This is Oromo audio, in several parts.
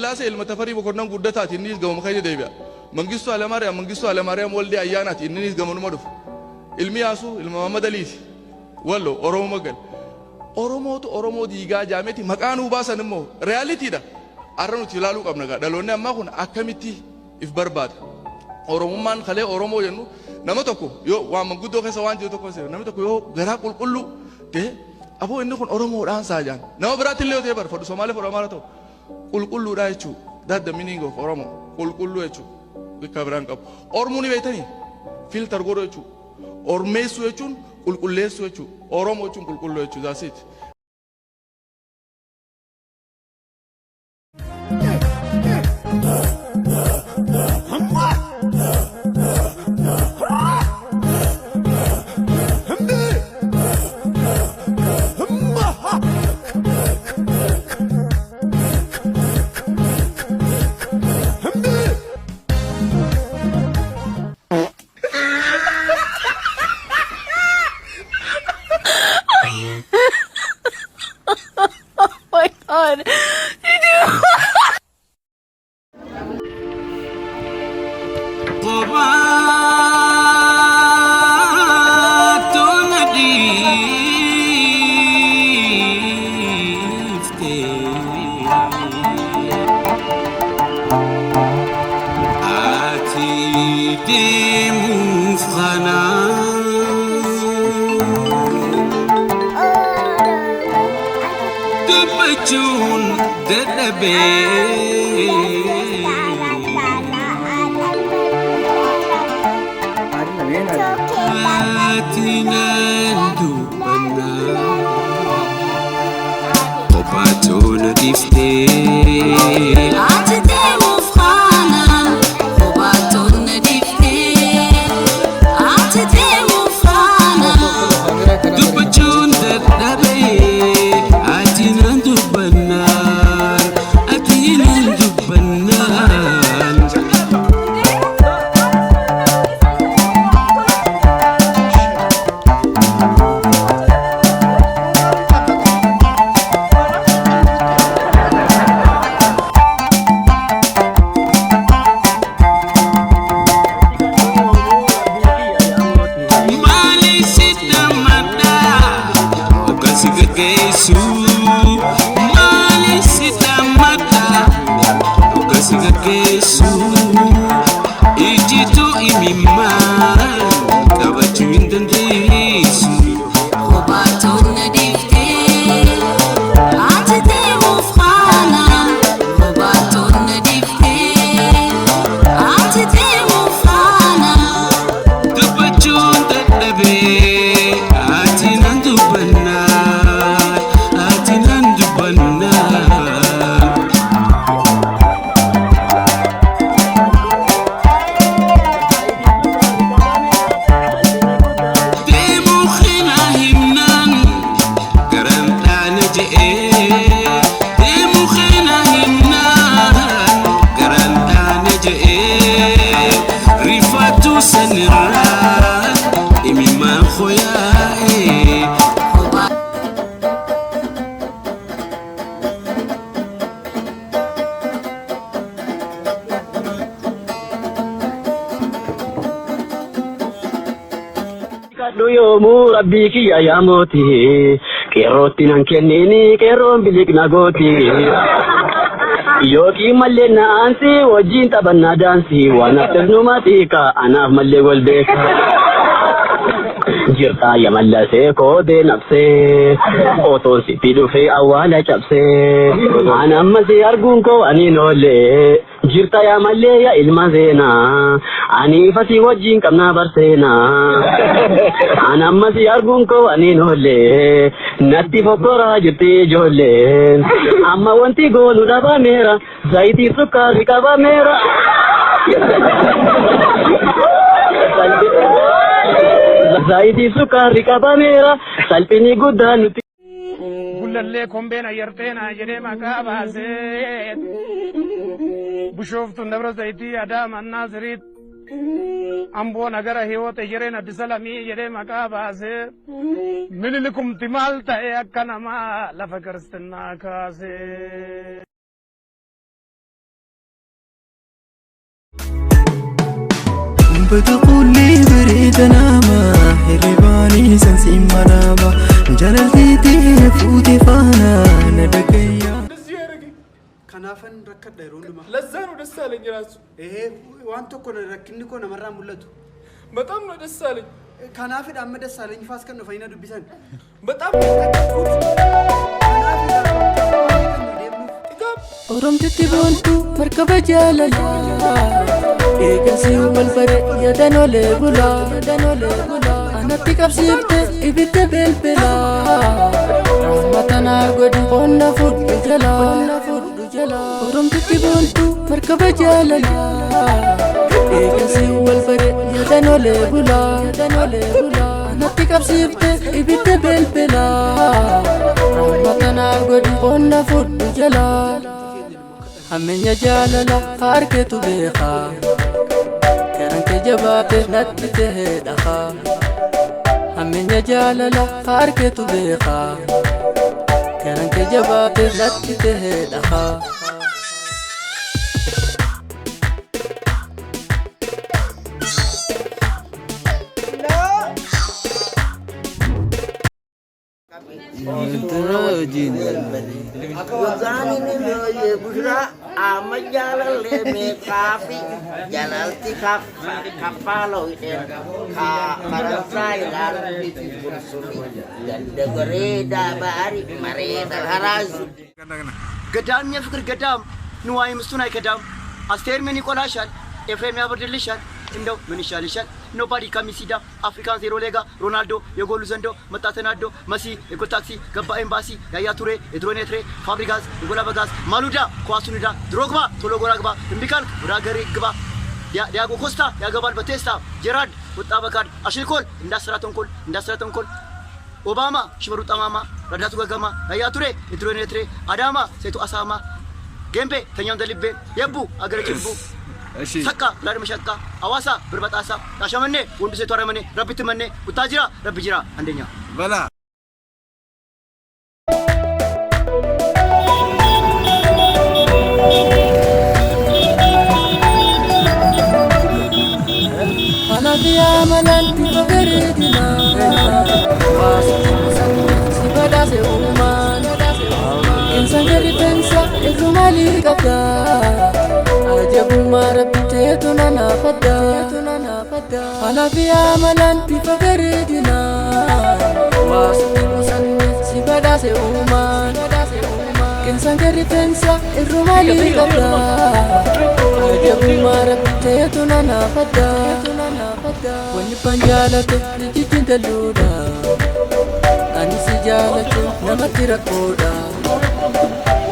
Sillaasee ilma Tafarii Mokonnon Guddataati, innis gamuma keenya deebi'a. Mangistuu Hayilamaariyaam Mangistuu Hayilamaariyaam Waldee Ayyaanaati, inninis gamanuma dhufa. Ilmi Yaasuu ilma Mahammad Aliiti. Wallo Oromoo gal. Oromootu Oromoo diigaa jaameeti maqaa nuu baasan immoo realitydha. Har'a nuti ilaaluu qabna gaa dhaloonni ammaa kun akkamitti if barbaada. Oromummaan kalee Oromoo jennu nama tokko yoo waan manguddoo keessa waan jiru tokko namni tokko yoo garaa qulqulluu ta'e aboo inni kun Oromoodhaan saa jaan. Nama biraatti illee yoo ta'e bar fadhu Somaalee fadhu Amaara ta'u qulqulluudha jechuu. That the meaning of Oromo. Qulqulluu jechuu. Bikka biraan qabu. Ormuu ni beektanii? Filter godhuu jechuu. Ormeessuu jechuun qulqulleessuu jechuu. Oromoo jechuun qulqulluu jechuu. That's it. Oh my God. Did you? Kophaattuu na dhiifte. Ati deemuuf kanaa. Dubbachuun dadhabee. Ati naan dubbannaa. Kophaattuu na dhiiftee. Ati deemuuf kana kophaattuu na dhiiftee. Ati deemuuf kana. Dubbachuun dadhabee. Ati naan dubbannaan. Ati naan dubbannaan. Maaliif si dammaddaa? Hoggansi gaggeessu. Maaliif si dammaddaa? Hoggansi gaggeessu. Ijjituu imimmaan qabachuu hin dandeessu. Kophaattuu na dhiiftee. Ati deemuuf kana kophaattuu na dhiiftee. Ati deemuuf kana. Dubbachuun dadhabee ati nan dubbannaan ati nan dubbannaan. Deemuu kana himnaan garaan dhaana je'ee. Deemuu kana himnaan garaan dhaana je'ee. Rifaatu sanirraa imimmaan fooyya'ee. Kadhu yoomuu rabbii kiyya yaa mootii qeerrootti nan kenniini qeerroon biliqna gooti. Yookiin mallee na aansi wajjin taphannaa daansii waan hafteef numa xiiqa anaaf mallee wal beeka. Jirtaa ya mallasee koodee nafsee otoon sitti dhufee awwaala cabsee an amma si arguun koo aniin oollee. Jirta yaa mallee yaa ilma seenaa ani ifa si wajjin qabnaa barseenaa an amma si arguun koo aniin oollee natti fokkoraa jirti ijoolleen amma wanti goonu dhabameera zayitii sukkaarri qabameera. Zayitii sukkaarri qabameera salphini guddaa nuti. Gullallee kombeen ayyarteenaa jedhee maqaa baasee. Bishooftuun Dabra Zayitii Adaama Naaziriit. Amboo nagara hiwoota jedheen Addisalamii jedhee maqaa baasee. Minilikumti maal ta'e akka namaa lafa kiristinnaa kaasee. Bata qulli bareeda nama hirribaanii sansiin manaama jaalaltiitii fuute faana na dhagayyaa. እንደዚህ ያደረገኝ Kanaafan rakkadha yeroo hundumaa. ለዛ ነው ደስ አለኝ ራሱ Ee waan tokko rakkinni koo namarraa mul'atu. በጣም ነው ደስ አለኝ። Kanaafidha amma Dassaalany faas kan dhufanii na dubbisan. በጣም ነው የተጠቀምኩት። Kanaafidha kan nu deemnuuf. ጥጋብ Oromtitti boontuu markaba jaalalaa eegasii wal bare yaadanolee bulaa anatti qabsiifte ibidda belbelaa rahmatanaa godhi qonna fudhu jalaa Oromtitti boontuu markaba jaalalaa eegasii wal bare yaadanolee bulaa anatti qabsiifte ibidda belbelaa rahmatanaa godhi qonna fudhu jalaa. Hammeenya jaalala harkeetu beekaa karan kee jabaate natti tahee dhahaa. Hammeenya jaalala harkeetu beekaa karan kee jabaate natti tahee dhahaa. Amma jaalallee meeqaafi jalalti kaffaaloo hidheen faransaayidhaan kursumi ganda bareedaa baari mareeda haraasu. ገዳም የፍቅር ገዳም ንዋይ ምስቱን አይከዳም። አስቴር ምን ይቆላሻል? ኤፍሬም ያበርድልሻል። እንደው ምን ይሻልሻል? ኖባዲ ካሚሲዳ አፍሪካን ዜሮ ሌጋ ሮናልዶ የጎሉ ዘንዶ መጣ ተናዶ መሲ የጎል ታክሲ ገባ ኤምባሲ ያያ ቱሬ የድሮኔ ትሬ ፋብሪጋዝ የጎል አበጋዝ ማሉዳ ኳሱን ዳ ድሮግባ ቶሎ ጎል አግባ እምቢ ካልክ ወደ ሀገሬ ግባ ዲያጎ ኮስታ ያገባል በቴስታ ጄራርድ ወጣ በካርድ አሽልኮል እንዳስራ ተንኮል እንዳስራ ተንኮል ኦባማ ሽመሩ ጠማማ ረዳቱ ገገማ ያያ ቱሬ የድሮኔ ትሬ አዳማ ሴቱ አሳማ ጌምቤ ተኛው እንደ ልቤ የቡ አገረ ጭቡ ሰቃ ብላድ መሸቃ አዋሳ ብርበጣሳ ሻሸመኔ ወንዱ ሴቱ አረመኔ ረቢ ትመኔ ቡታጅራ ረቢ ጅራ አንደኛ በላ Anaaf malaan bifa bareedinaa si badhaase uumaan qeensa rifeensa irru maalii qabda ajabummaa rabbi teetu nanaafadha. Anaaf malaan bifa bareedinaa si badhaase uumaan qeensa rifeensa irru maalii qabda ajabummaa rabbi teetu nanaafadha. Wanni baan jaalate ijjitti dalluudha ani si jaalatu namatti rakkoodha.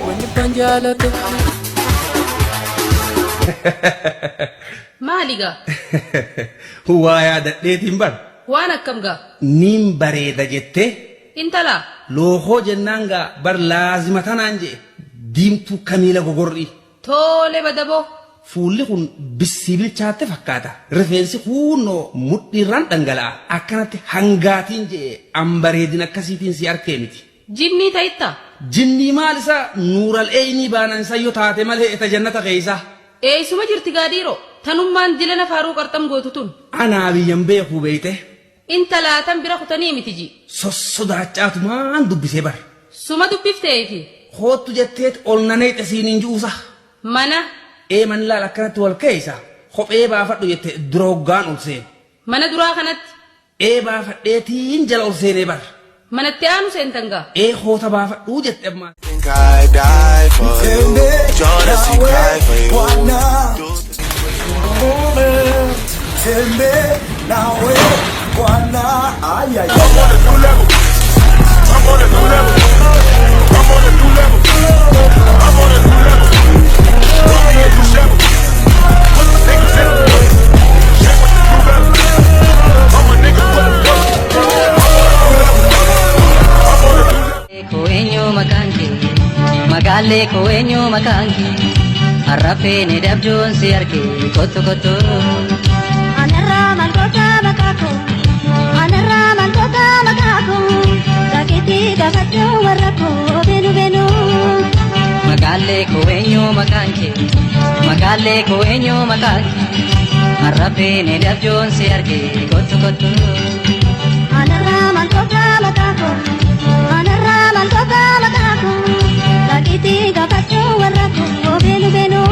Wanni baan jaalate. Maali gaa? Waa yaadadheetiin bar. Waan akkam gaa? Niin bareeda jettee Intala lookoo jennaan gaa bar laazima tanaan jee diimtuu kamiila gogorrii. Tole badaboo. Fuulli kun bissii bilchaatte fakkaata. Rifeensi kuunoo mudhiirraan dhangala'a. Akkanatti hangaatiin jee an bareedin akkasiitiin si arkee miti. Jinnii ta'itta? Jinnii maal isaa nuural eeynii baanan isa yoo taate malee eta jannata keeysa. Eeysuma jirti gaa dhiiroo? Tanummaan dilana faaruu qarxam gootu tun. Anaa biyyan beekuu beeyte. Intalaa tan bira kutanii miti ji. Sossodaachaaatumaan dubbisee bar. Suma dubbifteefi. Hoottu jetteet ol naneexe siin hin juusa. Mana. Ee man laal akkanatti wal keeysa. Kophee baafadhu jette dura hoggaan ol seene. Mana duraa kanatti. Ee baafadheetiin jala ol seenee bar. Manatti aanu seentan gaa. Ee hoota baafadhuu jette ammaa. Think I die for you. Jodeci cry for you. Tembe nawe bwana ay ay. I'm on a new level. I'm on a new level. I'm on a new level. I'm on a new level. I'm on a new level. Put the niggas in the check with the new level. I'm a nigga with a bullet. I'm on a new level. I'm on a new level. Koo eenyu maqaan kee magaallee koo eenyu maqaan kee harrafeeni dabjuun si arge kottu kottu. Anarraa maltoota maqaa koo anarraa maltoota maqaa koo dhaqeetti gaafachuu warra koo beenu beenu. Magaallee koo eenyu maqaan kee magaallee. Magaalee koo eenyu maqaan kee harrafeene dabjoon si arge kottu kottu. Anarraa maltoota maqaa koo anarraa maltoota maqaa koo dhaqiitii gaafachuu warra koo beenu beenu.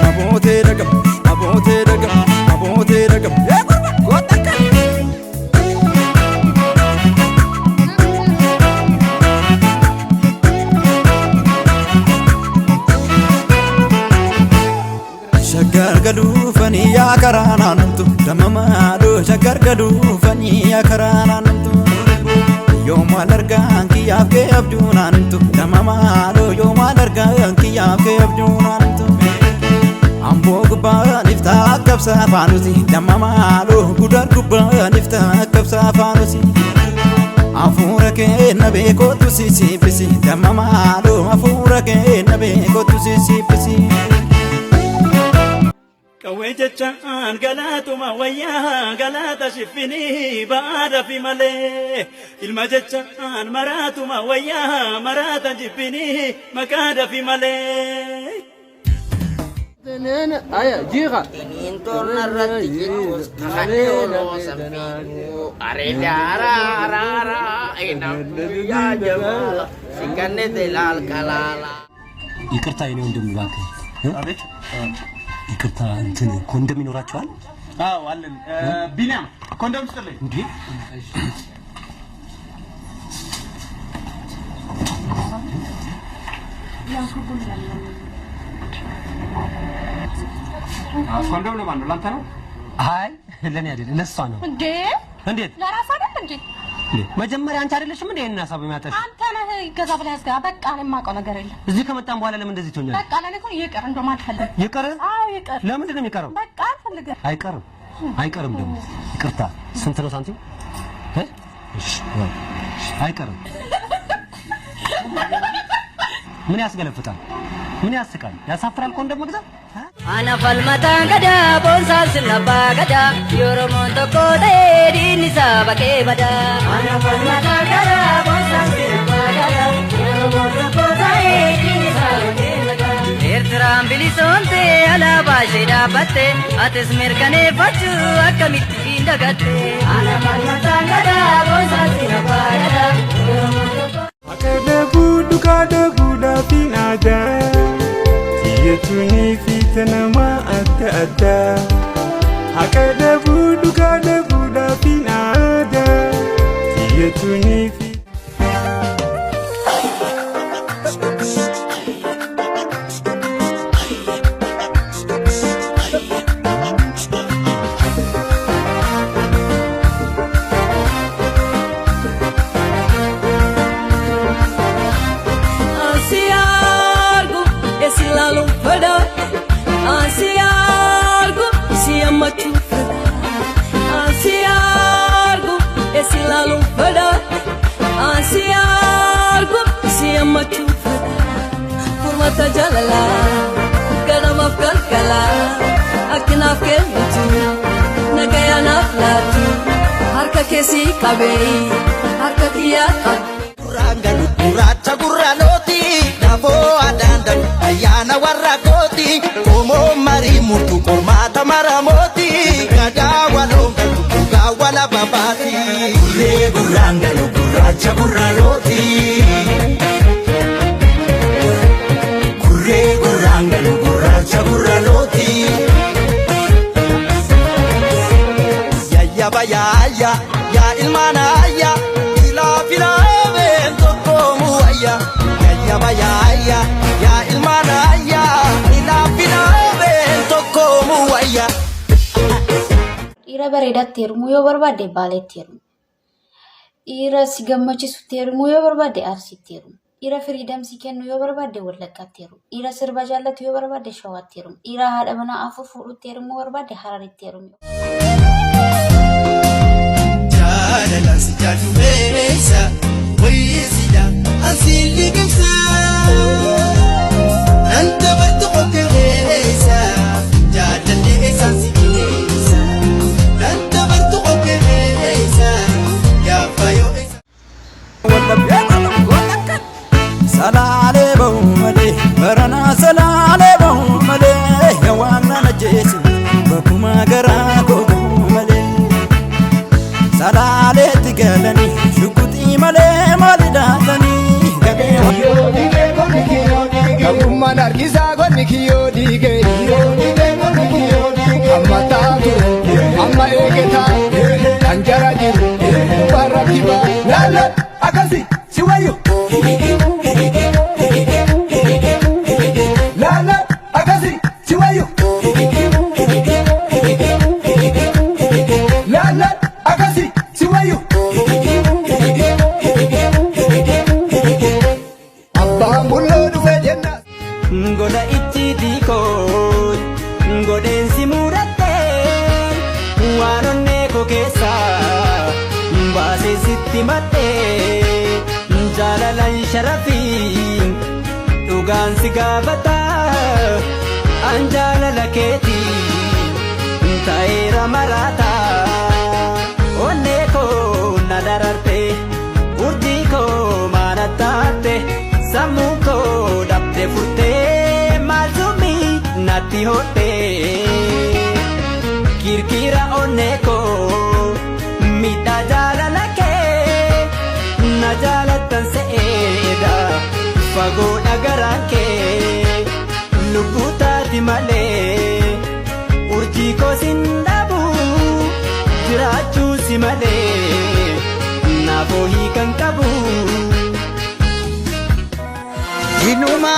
Abootee dhagam, abootee dhagam, abootee dhagam. Yaa gurba, goota akka. Shaggar galuufanii yaa karaa naannamtu damamaadhoo shaggar galuufanii yaa karaa naannamtu. Yoo maal argaan kiyyaaf kee abjuu naannamtu damamaadhoo yoo maal argaan kiyyaaf kee abjuu naannamtu. Amboo gubbaan iftaa akka faanusi damamaadhoo gudar gubbaan iftaa akka faanusi. Hafuura kee na beekootu sisiifisi damamaadhoo hafuura kee na beekootu sisiifisi. Qawwee jechaan galaatuma wayyaa galaata shiffinii baadha fi malee ilma jechaan maraatuma wayyaa maraata jibbinii maqaadha fi malee. Tiniintoon irratti jittus kakadhee oloo sanfiiguu areeda araaraa eenaa jamaala sikanne laal kalaala. ይቅርታ የኔ ወንድም እባክህ። አቤት። ይቅርታ እንትን ኮንዶም ይኖራቸዋል? አዎ አለን። ቢኒያም ኮንዶም ስጥልኝ። እንዴ ኮንዶም ለማን ነው? ለአንተ ነው? አይ ለኔ አይደለም ለእሷ ነው። እንዴ እንዴት ለራስ አይደል እንዴ? እንዴ መጀመሪያ አንቺ አይደለሽም እንዴ ይሄንን ሀሳብ የሚያጠሽ? አንተ ነህ ይገዛ ብለህ ያዝጋ። በቃ እኔ የማውቀው ነገር የለም። እዚህ ከመጣን በኋላ ለምን እንደዚህ ትሆኛለሽ? በቃ ለኔ እኮ ይቅር፣ እንደውም አልፈልግም። ይቅር? አዎ ይቅር። ለምንድን ነው የሚቀረው? በቃ አልፈልግም። አይቀርም አይቀርም። ደግሞ ይቅርታ ስንት ነው ሳንቲም? እ? እሺ ያው አይቀርም። ምን ያስገለፍጣል? ምን ያስቃል? ያሳፍራል ኮንዶም መግዛት። Ana falmataan gadaa boonsaan sirna abbaa gadaa Oromoon tokko ta'ee diinni isaa baqee badaa. Ana falmataan gadaa boonsaan sirna abbaa gadaa Oromoon tokko ta'ee diinni isaa baqee badaa. Eertiraan bilisoomte alaabaa ishee dhaabbatte atis mirkaneeffachuu akkamitti hin dagatte. Ana falmataan gadaa boonsaan sirna abbaa gadaa Oromoon tokko. Akka dhabuu dhugaa dhabuudhaaf hin aadaa. Xiyyeetuunii fi namaa adda addaa. Haqa dhabuu dhugaa dhabuudhaaf hin aadaa. Xiyyeetuunii fi. Ansi argu esi laaluu fedha. Ansi argu si ammachuu fedha. Ansi argu esi laaluu fedha. Ansi argu si ammachuu fedha. Furmaata jaalalaa ganamaaf galgalaa akkinaaf kennitu nagayaanaaf laatu harka keessi qabee harka kiyyaa qabe. Gurraacha gurraalooti dafoo addaan ayyaana warra kooti qomoo marii murtu qormaata maramooti gadaa waloon galtu dhugaa wala babaati. Gurree gurraan galu gurraacha gurraalooti. Gurree gurraan galu gurraacha gurraalooti. Yayyaba yaayya yaa ilmaan ayya ilaa filaameen tokkoomu wayya. Yayyaba yaayya yaa ilmaan ayya ilaa filaameen tokkoomu wayya. Dhiira bareedaatti heerumuu yoo barbaadde Baaleetti heerumi. Dhiira si gammachiisutti heerumuu yoo barbaadde Arsiitti heerumi. Dhiira freedom si kennu yoo barbaadde Wallaggaatti heerumi. Dhiira sirba jaallatu yoo barbaadde Shawaatti heerumi. Dhiira haadha manaa afur fuudhutti heerumuu barbaadde Hararitti heerumi. Jaalala si jaallumeessa wayyeessidha ansiin liqimsa. Nan dabartu qopheessa jaalallee eessaan si geessa. Nan dabartu qopheessa yaafaayoo eessa. Salaalee ba'u malee baranaa salaalee ba'u malee yaa waan na ajjeesu bakkuma garaa koo ga'u malee. Salaaleetti galanii shukuxii malee maali daatanii gadee. Gamummaan harkisaa gonni kiyyoo diige. Amma taatu amma eegetaa kan jara jiru barra kiba laala akkasi si wayyu. Laala akkasi si wayyu. Laala akkasi si wayyu. Abbaan bulloo dhufe jenna. Goda icciitii koo godheensi murattee waan onnee koo keessaa baasee sitti maddee jaalalaan sharafii dhugaan si gaafata an jaalala keetii ta'eera maraata onnee koo na dararte urjii koo maana taate sammuu koo dhabde furtee maaltumii natti hodhee kirkira onnee koo miidhaa jaalala kee na jaalattan se'eedha fagoodha garaan kee lubbuu taati malee urjii koo sin dhabu jiraachuu si malee naafoo hiikan qabu. Inuma